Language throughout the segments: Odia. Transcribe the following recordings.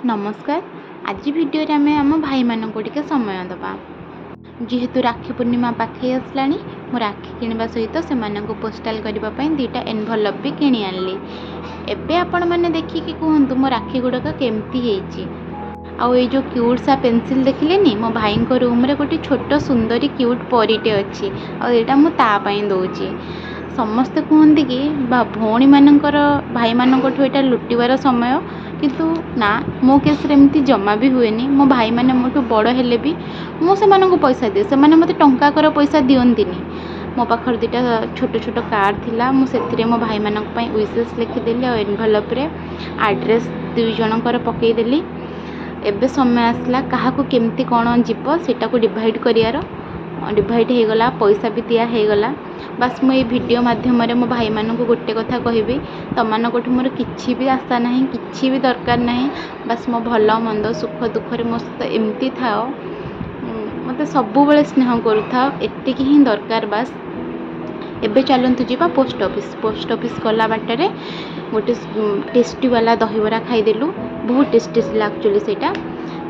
ନମସ୍କାର। ଆଜି ଭିଡ଼ିଓରେ ଆମେ ଆମ ଭାଇମାନଙ୍କୁ ଟିକେ ସମୟ ଦେବା। ଯେହେତୁ ରାକ୍ଷୀ ପୂର୍ଣ୍ଣିମା ପାଖେଇ ଆସିଲାଣି, ମୁଁ ରାକ୍ଷୀ କିଣିବା ସହିତ ସେମାନଙ୍କୁ ପୋଷ୍ଟାଲ୍ କରିବା ପାଇଁ ଦୁଇଟା ଏନଭଲପ୍ ବି କିଣି ଆଣିଲି। ଏବେ ଆପଣମାନେ ଦେଖିକି କୁହନ୍ତୁ, ମୋ ରାକ୍ଷୀ ଗୁଡ଼ାକ କେମିତି ହେଇଛି। ଆଉ ଏଇ ଯେଉଁ କ୍ୟୁଟ୍ ସା ପେନସିଲ୍ ଦେଖିଲେନି? ମୋ ଭାଇଙ୍କ ରୁମ୍ରେ ଗୋଟେ ଛୋଟ ସୁନ୍ଦରୀ କ୍ୟୁଟ୍ ପରିଟେ ଅଛି ଆଉ ଏଇଟା ମୁଁ ତା ପାଇଁ ଦେଉଛି। ସମସ୍ତେ କୁହନ୍ତି କି ବା ଭଉଣୀମାନଙ୍କର ଭାଇମାନଙ୍କଠୁ ଏଇଟା ଲୁଟିବାର ସମୟ, କିନ୍ତୁ ନା, ମୋ କେସ୍ରେ ଏମିତି ଜମା ବି ହୁଏନି। ମୋ ଭାଇମାନେ ମୋଠୁ ବଡ଼ ହେଲେ ବି ମୁଁ ସେମାନଙ୍କୁ ପଇସା ଦିଏ, ସେମାନେ ମୋତେ ଟଙ୍କାକର ପଇସା ଦିଅନ୍ତିନି। ମୋ ପାଖରେ ଦୁଇଟା ଛୋଟ ଛୋଟ କାର୍ଡ଼ ଥିଲା, ମୁଁ ସେଥିରେ ମୋ ଭାଇମାନଙ୍କ ପାଇଁ ୱିସେସ୍ ଲେଖିଦେଲି ଆଉ ଏନଭଲପ୍ରେ ଆଡ୍ରେସ୍ ଦୁଇ ଜଣଙ୍କର ପକାଇଦେଲି। ଏବେ ସମୟ ଆସିଲା କାହାକୁ କେମିତି କ'ଣ ଯିବ, ସେଇଟାକୁ ଡିଭାଇଡ଼ କରିବାର। ଡିଭାଇଡ଼ ହେଇଗଲା, ପଇସା ବି ଦିଆ ହେଇଗଲା। ବାସ୍, ମୁଁ ଏଇ ଭିଡ଼ିଓ ମାଧ୍ୟମରେ ମୋ ଭାଇମାନଙ୍କୁ ଗୋଟେ କଥା କହିବି, ତମମାନଙ୍କଠୁ ମୋର କିଛି ବି ଆଶା ନାହିଁ, କିଛି ବି ଦରକାର ନାହିଁ। ବାସ୍, ମୋ ଭଲ ମନ୍ଦ ସୁଖ ଦୁଃଖରେ ମୋ ସହିତ ଏମିତି ଥାଅ, ମୋତେ ସବୁବେଳେ ସ୍ନେହ କରୁଥାଅ, ଏତିକି ହିଁ ଦରକାର ବାସ୍। ଏବେ ଚାଲନ୍ତୁ ଯିବା ପୋଷ୍ଟ ଅଫିସ୍। ପୋଷ୍ଟ ଅଫିସ୍ ଗଲା ବାଟରେ ଗୋଟେ ଟେଷ୍ଟି ବାଲା ଦହିବରା ଖାଇଦେଲୁ। ବହୁତ ଟେଷ୍ଟି ଥିଲା ଆକ୍ଚୁଆଲି ସେଇଟା।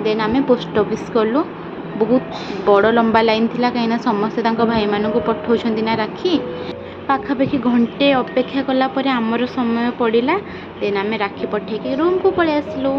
ଦେନ୍ ଆମେ ପୋଷ୍ଟ ଅଫିସ୍ ଗଲୁ। ବହୁତ ବଡ଼ ଲମ୍ବା ଲାଇନ୍ ଥିଲା, କାହିଁକିନା ସମସ୍ତେ ତାଙ୍କ ଭାଇମାନଙ୍କୁ ପଠାଉଛନ୍ତି ନା ରାକ୍ଷୀ। ପାଖାପାଖି ଘଣ୍ଟେ ଅପେକ୍ଷା କଲା ପରେ ଆମର ସମୟ ପଡ଼ିଲା। ଦେନ୍ ଆମେ ରାକ୍ଷୀ ପଠେଇକି ରୁମ୍କୁ ପଳେଇ ଆସିଲୁ।